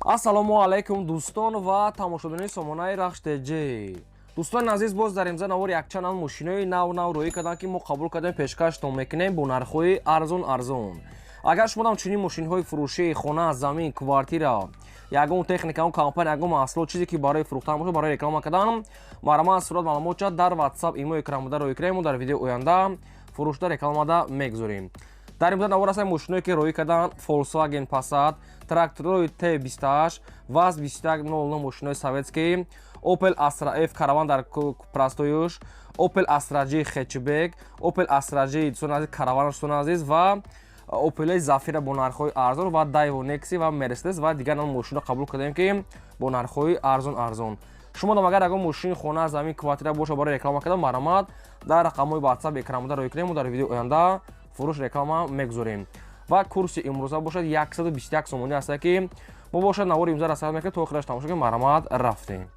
Ассалому алайкум, дӯстон ва тамошобинони сомонаи Рахш ТЖ. Дӯстони азиз, боз дар имза навор якчанд нав мошинои нав нав рӯӣ карданд, ки мо қабул кардем, пешкаштон мекунем бо нархҳои арзон арзон. Агар шумо чунин мошинҳои фурӯшии хона, замин, квартира, ягон техника, ягон компания, ягон маҳсулот, чизе ки барои фурӯхтан бошад, барои реклама кардан, марҳамат, сурат, маълумотча дар WhatsApp, имо, экранбуда рӯй кунем, мо дар видеои оянда фурӯшда рекламада мегузорем. Дар имза навор ҳастанд мошиное ки роӣ карданд: Volkswagen Passat, тракторои Т28, ВАЗ 2109, мошинои советский, Opel Astra F Caravan дар простой ш, Opel Astra G хэтчбек, Opel Astra G, дӯстони азиз, Caravan, дӯстони азиз, ва Opel Zafira бо нархҳои арзон ва Daewoo Nexia ва Mercedes ва дигар ном мошино қабул кардем, ки бо нархҳои арзон арзон. Шумо дам агар ягон мошини хона, замин, квартира боша барои реклама кардан, марҳамат, дар рақамҳои WhatsApp экранбуда рӯй кунем, мо дар видеои оянда фурӯш реклама мегузорем. Ва курси имрӯза бошад 121 сомонӣ аста, ки мо бошад навори имрӯза расад мекунем, то охираш тамошо кунем. Марҳамат, рафтем.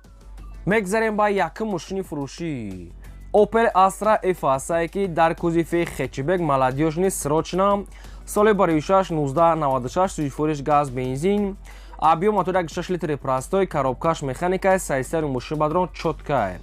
Мегзарем ба якум мошини фурӯшӣ. Opel Astra F астае, ки дар кузови хэтчбек, молодёжный, срочно, соли бароишаш 1996, сӯзишвориш газ, бензин, объём мотор 1,6 литри простой, коробка ш механика, сайсари мошин бадрон чёткая.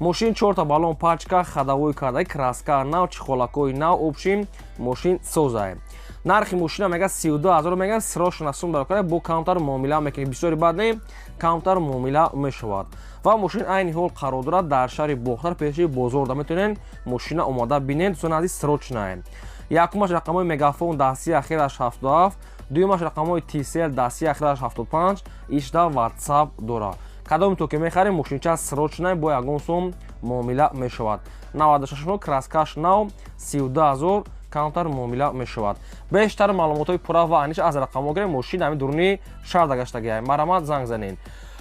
Мошин чорта баллон пачка, ходовой карда, краска нав, чехол акои нав, общем, мошин созае. Нархи мошина мега 32 000 меган, срочно сум дар кора, бо камтар муомила мекунем, бисёри бад не, камтар муомила мешавад. Ва мошин айни ҳол қарор дорад дар шаҳри Бохтар, пеши бозорда. Метавонед мошина омода бинед, дӯстони азиз, срочно. Якумаш рақамҳои Мегафон, дастии ахираш 77, дуюмаш рақамҳои Tcell, дастии ахираш 75, ишда WhatsApp дорад. Кадоме то ки мехарем, мошинча срочно, бо ягон сум муомила мешавад. 96, краска ш нав, 32 000, камтар муомила мешавад. Бештар маълумотҳои пурра ва аниша аз рақамҳо гирем. Мошин ҳамин дуруни шаҳр гаштагиай. Марҳамат, занг занед,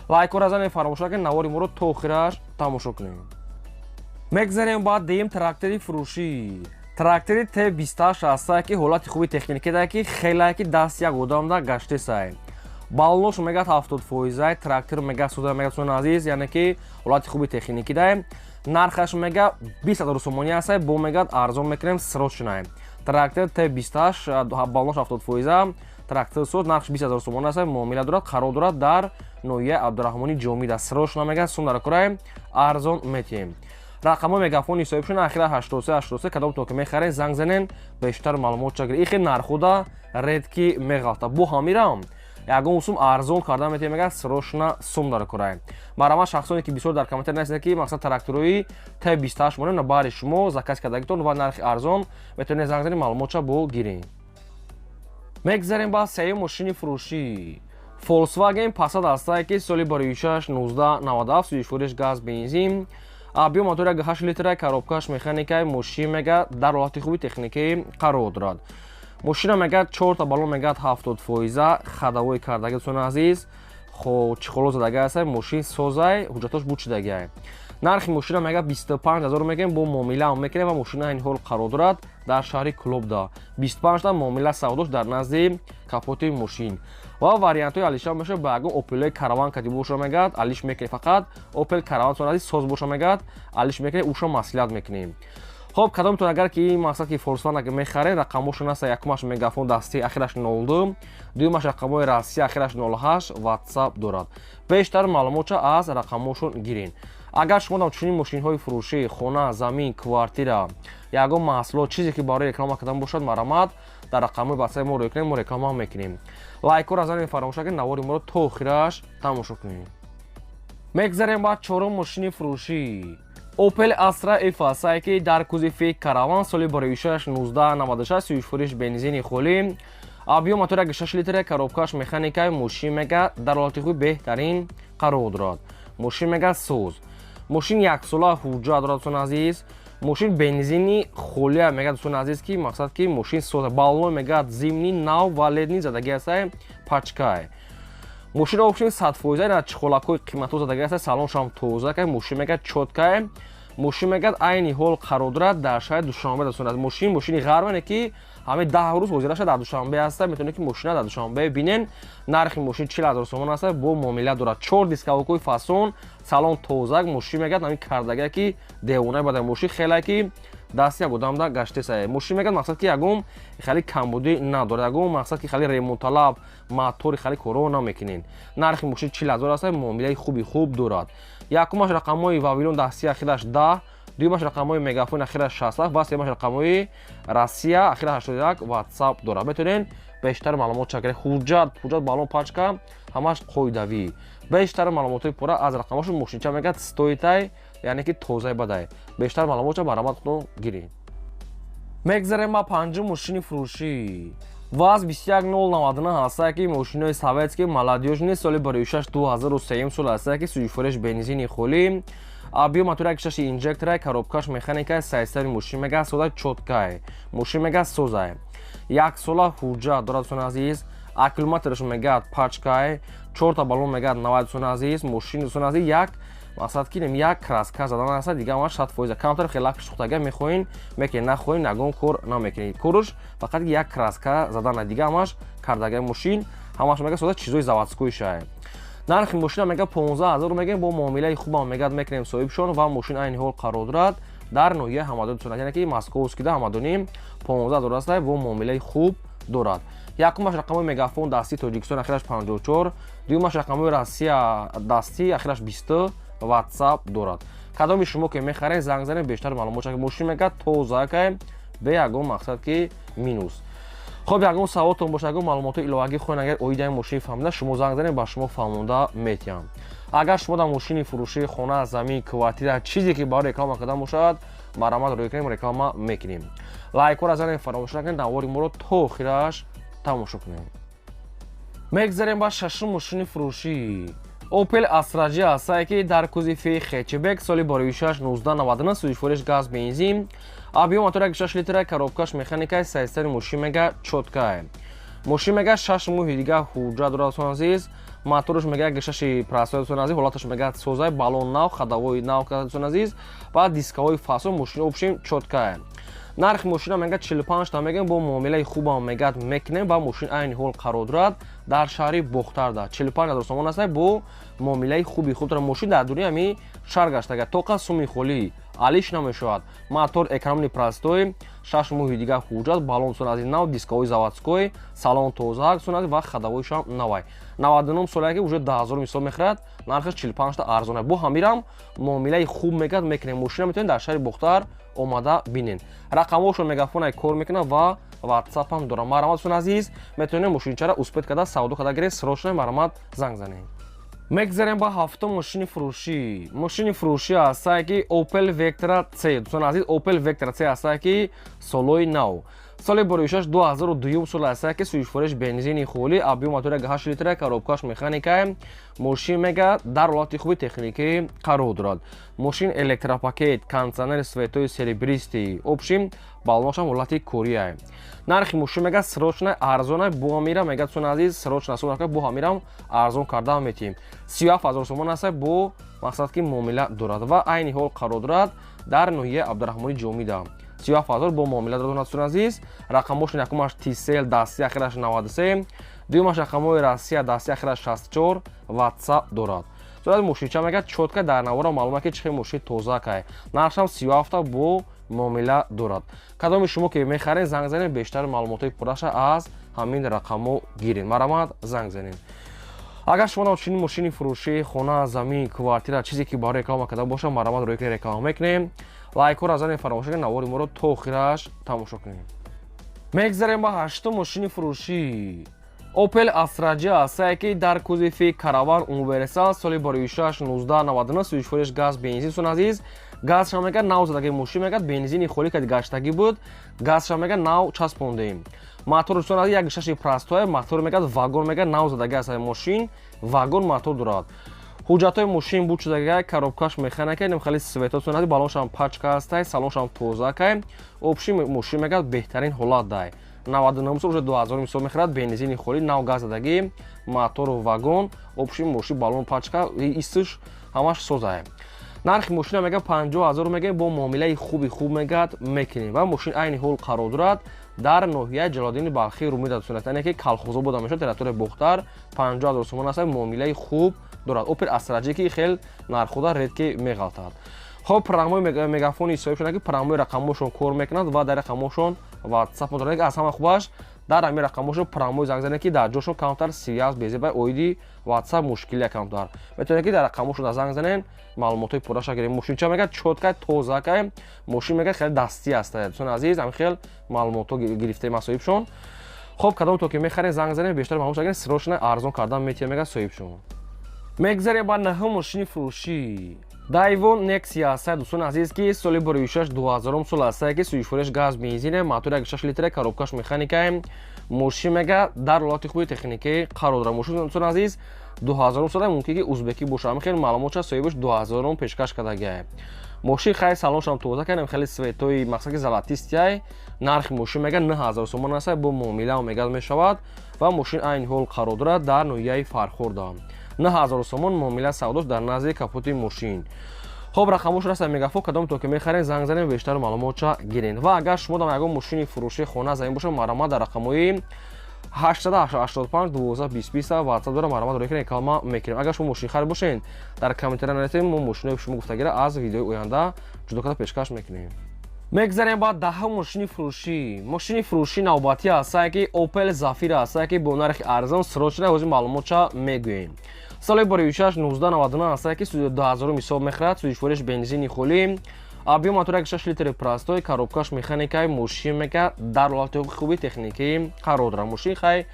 лайкора занед, фаромӯш накунед, навори моро то охираш тамошо кунед. Мегзарем ба дуюм трактори фурӯшӣ. Трактори Т28 ҳастае, ки ҳолати хуби техникӣ дае, ки хелае ки даст як одамда гаштесае. Баллош мегӯяд 70 фоизай, трактор мега суда мега, дӯстони азиз, яъне ки ҳолати хуби техникӣ дае. Нархаш мега 20 000 сомонӣ ҳастае, бо мегӯяд арзон мекунем, срочно. Трактор Т28, баллош 70 фоиза, трактор соз, нархш 20 000 сомонӣ ҳастае, муомила дорад, қарор дорад дар ноҳияи Абдураҳмони Ҷомида. Срочно мегӯяд, сум дар кораем, арзон метиҳем. Рақамҳои Мегафони соҳибшон ахира 83 83. Кадомтон ки мехарен, занг занен, бештар маълумот чагир. Ихе нархуда редки меғалта, бо ҳамирам ягон сум арзон карда метавонем, мегӯяд, срочно сум дар кораем. Марҳамат, шахсоне ки бисёр дар комментар нависед, ки мақсад тракторои Т28 монем, на баъри шумо заказ кардагитон ва нархи арзон, метавонед занг занед, маълумотша бо гирем. Мегзарем ба сеюм мошини фурӯшӣ. Volkswagen Passat ҳастае, ки соли бароишаш 1997, сӯзишвориш газ, бензин, объём мотор 1,8 литра, коробка ш механикаи. Мошин мега дар ҳолати хуби техникӣ қарор дорад. Мошина мегӯяд чорта баллон мегӯяд 70 фоиза, ходовой кардаги, дӯстони азиз, хо чехол о задаги ҳастай, мошин созай, ҳуҷҷатош бучидагиай. Нархи мошина мегӯяд 25 000 мегӯем, бо муомилаам мекунем. Ва мошина айни ҳол қарор дорад дар шаҳри Кӯлобда. 25та муомила, савдош дар назди капоти мошин. Ва вариантҳои алиша мешавад, ба ягон Опелои Караван кати боша, мегӯяд, алиш мекунем. Фақат Опел Караван, дӯстони азиз, соз боша, мегӯяд, алиш мекунем, уша маслиҳат мекунем. Хоб, кадомтон агар ки ин мақсад ки Фольксваген агар мехаред, рақамҳошон аста: якумаш Мегафон, дастии ахираш 02, дуюмаш рақамҳои Россия, ахираш 08, WhatsApp дорад. Бештар маълумотша аз рақамҳошон гирен. Агар шумо дам чунин мошинҳои фурӯшӣ, хона, замин, квартира, ягон маҳсулот, чизе ки барои реклама кардан бошад, марҳамат, дар рақамҳои WhatsApp мо рӯй кунем, мо реклама мекунем. Лайкҳоро занед, фаромӯш накунед, навори моро то охираш тамошо кунед. Мегзарем ба чорум мошини фурӯшӣ. Opel Astra F ҳастае, ки дар кузови Караван, соли бароишаш 1996, сӯзишвориш бензини холӣ, объём мотор 1,6 литра, коробка ш механикаи. Мошин мега дар ҳолати хуби беҳтарин қарор дорад. Мошин мега соз, мошин яксола ҳуҷҷат дорад, дӯстони азиз. Мошин бензини холия мега, дӯстони азиз, ки мақсад ки мошин соз, баллон мегӯяд зимний нав ва летний задаги ҳастае, пачкае. Мошин общем 100 фоиза, на чехол акҳои қиматҳо задаги ҳаста, салоншам тоза ка, мошин мегӯяд чёткае. Мошин мегӯяд айни ҳол қарор дорад дар шаҳри Душанбе, дӯстони азиз. Мошин мошини ғарбане, ки ҳамаи 10 рӯз ҳозираша дар Душанбе ҳаста. Метавонед, ки мошина дар Душанбе бинен. Нархи мошин 40 000 сомон аста, бо муомила дорад. Чор дисковик ҳои фасон, салон тозак, мошин мегӯяд ҳамин кардагия, ки девонаи бада, мошин хеле ки Дасти як одамда гаштесае. Мошин мегӯяд, мақсад ки ягон хеле камбудӣ надорад, ягон мақсад ки хеле ремонтталаб, мотори хеле коро намекунед. Нархи мошин 40 000 аст, муомилаи хуби хуб дорад. Якумаш рақамҳои Вавилон дасти, ахираш 10, дуюмаш рақамҳои Мегафон, ахираш 67 ва сеюмаш рақамҳои Россия, ахираш 81, Ватсап дорад. Метавонед бештар маълумот чакаред. Ҳуҷҷат, баллон пачка, ҳамаш қоидавӣ. Бештар маълумотҳои пурра аз рақамҳошон. Мошинча мегӯяд стоитай, яъне ки тозаи бадай. Бештар маълумотча марҳамат худо гиред. Мегзарем ба панҷум мошини фурӯшӣ. ВАЗ 21099 ҳастае, ки мошинои советский, молодёжный, соли 26, 2003 сол ҳастае, ки сӯзишвориш бензини холӣ, объём мотори 1,6 инжекторай, коробкаш механикай. Сайсари мошин мега сода, чёткай мошин мега, созай. Як сола ҳуҷҷат дорад, дӯстони азиз. Аккумулятораш мегӯяд пачкай, чорта баллон мегӯяд навай. Дӯстони азиз, мошин, дӯстони азиз, як мақсад ки як краска задан аста, дига ҳамаш 100%. Камтар хеле лакш сӯхтага, мехоҳин мекунед, нахоҳин ягон кор намекунед. Корш фақат як краска задан, дига ҳамаш кардагаи мошин, ҳамаш мега сода, чизои заводской шай. Нархи мошина мега 15 000 мегӯем, бо муомилаи хубам мегӯяд мекунем соҳибшон. Ва мошин айни ҳол қарор дорад дар ноҳияи Ҳамадон, яъне ки Московскида, Ҳамадонӣ. 15 000 аста, бо муомилаи хуб дорад. Якумаш рақамҳои Мегафон дастии Тоҷикистон, ахираш 54, дуюмаш рақамҳои Россия дастӣ, ахираш 20, Ватсап дорад. Кадоми шумо ки мехаред, занг занед, бештар маълумот. Мошин мегӯяд тозакай, бе ягон мақсад ки минус. Хоб, ягон саволтон бошад, ягон маълумотҳои иловагӣ хоҳед, агар оидаи мошини фаҳмида, шумо занг занед, ба шумо фаҳмонда метиҳам. Агар шумо дар мошини фурӯшии хона, замин, квартира, чизе ки барои реклама кардан бошад, марҳамат рӯй кунем, реклама мекунем. Лайкҳоро занед, фаромӯш накунед, навори моро то охираш тамошо кунед. Мегзарем ба шашум мошини фурӯшӣ. Opel Astra J ҳастае, ки дар кузови хэтчбек, соли 26, 1999, сӯзишвориш газ, бензин, объём мотор 1,6 литра, коробкаш механикай. Сайстари мошин мега чёткай. Мошин мега 6 моҳи дига ҳуҷҷат дорад, дӯстони азиз. Моторш мега 1,6 простой, дӯстони азиз, ҳолаташ мега созай, баллон нав, ходовой нав, дӯстони азиз, ва дискаҳои фасон. Мошин общем чёткай. Нархи мошина мега 45 та мегӯем, бо муомилаи хубам мегӯяд мекунем. Ва мошин айни ҳол қарор дорад дар шаҳри Бохтарда. 45 ҳазор сомон аст, бо муомилаи хуби хуб дорад. Мошин дар дуни ҳами шаҳр гаштага, тоқа суми холӣ, алиш намешавад. Мотор экономный простой, 6 моҳи дига ҳуҷҷат, баллон аз нав, дискаҳои заводской, салон тоза ва ходовойшам навай. 99 соле ки уже 10 000 мисол мехӯрад, нархаш 45 та арзона. Бо ҳамирам муомилаи хуб мегӯяд мекунем. Мошина метавонед дар шаҳри Бохтар омада бинед. Рақамҳошон Мегафонай кор мекунад ва Ватсап ҳам дорам. Марҳамат, дӯстони азиз, метавонед мошинчара успеть карда, савдо карда гиред. Срочно марҳамат занг занед. Мегзарем ба ҳафтум мошини фурӯшӣ. Мошини фурӯшӣ ҳастае ки Opel Vectra C, дӯстони азиз. Opel Vectra C ҳастае ки солҳои нав, соли боришаш 2002 сол ҳастае, ки сӯзишвориш бензини холӣ, объём мотори 8 литра, коробкаш механикае. Мошин мега дар ҳолати хуби техникӣ қарор дорад. Мошин электропакет, кондитсионери светои серебристый, общем баллонашам ҳолати корияе. Нархи мошин мега срочно арзона, бо ҳамира мега, дӯстони азиз, срочно срочно бо ҳамирам арзон карда метиҳем. 37 000 сомон аста, бо мақсад ки муомила дорад ва айни ҳол қарор дорад дар ноҳияи Абдурраҳмони Ҷомида. 37 000 бо муомила дорад, дӯстони азиз. Рақамҳошон: якумаш Тисел дасти, ахираш 93, дуюмаш рақамҳои Россия дасти, ахираш 64, Ватсап дорад. Сурати мошинча мегӯяд чётка, дар навора маълума ки чӣ мошин тозакай. Нархшам 37 бо муомила дорад. Кадоми шумо ки мехаред, занг занед, бештар маълумотҳои пурраша аз ҳамин рақамҳо гиред. Марҳамат, занг занед. Агар шумо чунин мошини фурӯшӣ, хона, замин, квартира, чизе ки барои реклама карда бошад, марҳамат рӯй кунед, реклама мекунем. Лайкҳоро занед, фаромӯш накунед, навори моро то охираш тамошо кунед. Мегзарем ба ҳаштум мошини фурӯшӣ. Opel Astra J ҳастае, ки дар кузови Караван универсал, соли 26, 1999, сӯзишвориш газ, бензин. Дӯстони азиз, газша мегӯяд нав задаги мошин, мегӯяд бензини холӣ кади гаштагӣ буд, газша мегӯяд нав часпондем. Мотор, дӯстони азиз, 1,6 простой мотор, мегӯяд вагон, мегӯяд нав задаги аст мошин, вагон мотор дорад. Ҳуҷҷатҳои мошин буд шудага, коробкаш механика, инам хеле светот сунати, баллоншам пачка ҳастай, салоншам тозакай. Общий мошин мегӯяд беҳтарин ҳолат дай. 99 сол, уже 2000 мисол мехӯрад, бензини холӣ, нав газ задагӣ, мотору вагон, общий мошин, баллон пачка, истиш ҳамаш созае. Нархи мошина мегӯяд 50 000 мегӯем, бо муомилаи хуби хуб мегӯяд мекунем. Ва мошин айни ҳол қарор дорад дар ноҳияи Ҷалолиддини Балхӣ, Румида сунат, яъне ки Калхозобода мешавад, территорияи Бохтар. 50 000 сомон аст, муомилаи хуб дорад. Opel Astra J ки хел нархода редко меғалтад. Хоб, прямой мегафони соҳиб шуда, ки прямой рақамошон кор мекунад ва дар рақамошон ватсап дорад. Аз ҳама хубаш, дар ҳамин рақамошон прямой занг занед, ки дар ҷошон камтар связь безеба, оиди ватсап мушкилия камтар. Метавонед, ки дар рақамошон занг занен, маълумотҳои пурраша гиред. Мошинча мегӯяд, чёткай, тозакай, мошин мегӯяд, хеле дастӣ аст. Дӯстони азиз, ҳамин хел маълумотҳо гирифтаем аз соҳибшон. Хоб, кадом то ки мехаред, занг занед, бештар маълумот гиред, срочно арзон кардан метиҳад, мегӯяд соҳибшон. Мегзарем ба наҳум мошини фурӯшӣ. Дайвон Нексия аста, дӯстони азиз, ки соли 2006, 2000 сол аста, ки сӯзишвориш газ, бензине, мотор 6 литре, коробкаш механикае. Мошин мега, дар ҳолати хуби техникӣ қарор дорад. Мошин, дӯстони азиз, 2000 сола, мумкин ки узбекӣ боша. Ҳамин хел маълумотша соҳибаш 2000 пешкаш кардагиае. Мошин хай салоншам тоза кардем, хеле цветои, мақсад ки золотистый. Нархи мошин мега, 9000 сомон аста, бо муомила мега мешавад ва мошин айни ҳол қарор дорад дар ноҳияи Фархорда. 9000 сомон муомила савдош дар назди капоти мошин. Хоб, рақамош раста мегафон. Кадом то ки мехарен, занг занем, бештар маълумотша гирен. Ва агар шумо дам ягон мошини фурӯшии хона замин бошад, марҳамат, дар рақамҳои 885 12 20 20 ватсап дора, марҳамат, рӯй кунед, реклама мекунем. Агар шумо мошинхарид бошед, дар комментария нависед, мо мошинои шумо гуфтагира аз видеои оянда ҷудо карда пешкаш мекунем. Мегзарем ба даҳум мошини фурӯшӣ. Мошини фурӯшӣ навбатӣ ҳастае, ки Опел Зафира ҳастае, ки бо нархи арзон, срочно ҳозир маълумотша мегӯем. Соли 2006, 1999 ҳастае, ки 2000 ҳисоб мехӯрад, сӯзишвориш бензини холӣ, объём мотор 6 литри простой, коробкаш механикаи. Мошин мега, дар ҳолати хуби техникӣ қарор дорад. Мошин хай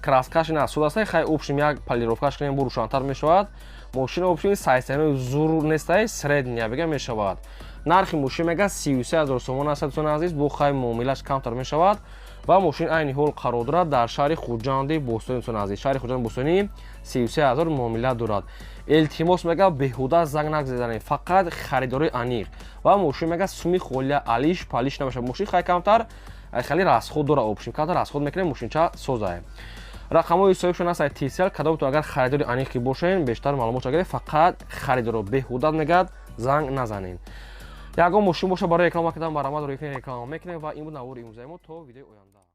краскаш ин аз суд аст, хай общем як полировкаш кунем, бо рӯшантар мешавад. Мошин общем сайсанои зур нестай, средняя бега мешавад. Нархи мошин мега, 33 000 сомон аст, дӯстони азиз, бо хай муомилаш камтар мешавад ва мошин айни ҳол қарор дорад дар шаҳри Хуҷанди Бостонӣ. Дӯстони азиз, шаҳри Хуҷанди Бостонӣ, 33 000 муомила дорад. Илтимос мега, беҳуда занг назанед, фақат харидорои аниқ. Ва мошин мега, суми холия, алиш палиш намешавад. Мошин хай камтар хеле расход дорад, общем камтар расход мекунем, мошинча созае. Рақамҳои соҳибшон аст Тисел. Кадомтон агар харидори аниқӣ бошен, бештар маълумот гиред, фақат харидоро, беҳуда мегӯяд, занг назанед. Ягон мошин боша барои реклама кардан, марҳамат, рӯи реклама мекунем. Ва ин буд навори имрӯзаи мо. То видеои оянда.